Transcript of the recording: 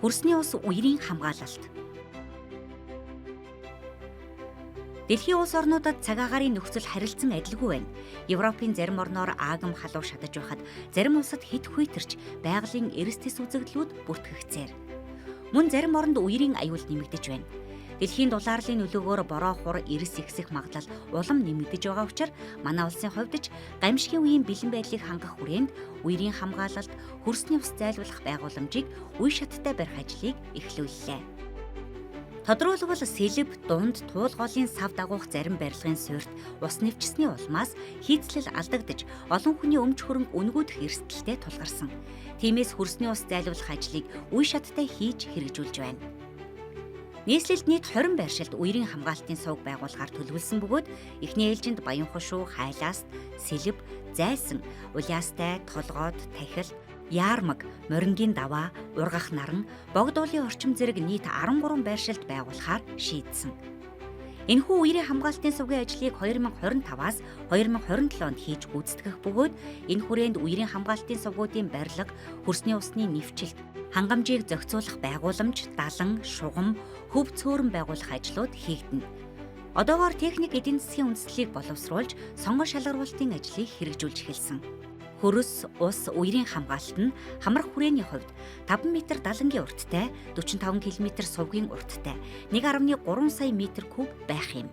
Хөрсний ус үерийн хамгаалалт. Дэлхийн улс орнуудад цаг агаарын нөхцөл харилцан адилгүй байна. Европын зарим орноор аагам халуун шатаж байхад зарим улсад хэт хүйтэрч байгалийн эрс тэс үзэгдлүүд бүртгэгдсээр. Мөн зарим оронд үерийн аюул нэмэгдэж байна. Дэлхийн дулаарлын нөлөөгөөр бороо хур эрс ихсэх магадлал улам нэмэгдэж байгаа учраас манай улсын хувьд ч гамшигын үеийн бэлэн байдлыг хангах хүрээнд үерийн хамгаалалт, хөрсний ус зайлуулах байгууламжийг үе шаттай барих ажлыг эхлүүллээ. Тодруулбал сэлэв, дунд, туул голын сав дагуух зарим барилгын суурьт ус нэвчсэний улмаас хийцлэл алдагдаж, олон хүний өмч хөрөнгө үнгүүдэх эрсдэлтэй тулгарсан. Тиймээс хөрсний ус зайлуулах ажлыг үе шаттай хийж хэрэгжүүлж байна. Нийслэлд нийт 20 байршилд үерийн хамгаалтын сувг байгуулахаар төлөвлөсөн бөгөөд эхний ээлжинд Баянхошуу, Хайлааст, Сэлэв, Зайсан, Улиастай, Толгойд, Тахил, Яармаг, Морингийн даваа, Ургах наран, Богдуулын орчим зэрэг нийт 13 байршилд байгуулахаар шийдсэн. Энэхүү үерийн хамгаалтын сувгийн ажлыг 2025-аас 2027 онд хийж гүйцэтгэх бөгөөд энэ хүрээнд үерийн хамгаалтын сувгуудын барилга, хөрсний усны нэвчилт, хангамжийг зохицуулах байгууламж, далан, шугам, хөв цөөрөн байгуулах ажлууд хийгдэнэ. Одоогоор техник эдийн засгийн үндэслэлийг боловсруулж, сонгон шалгаруулалтын ажлыг хэрэгжүүлж эхэлсэн. Хөрс, ус, үерийн хамгаалалт нь хамрах хүрээний хувьд 5 м далангийн урттай, 45 км сувгийн урттай, 1.3 сая метр куб байх юм.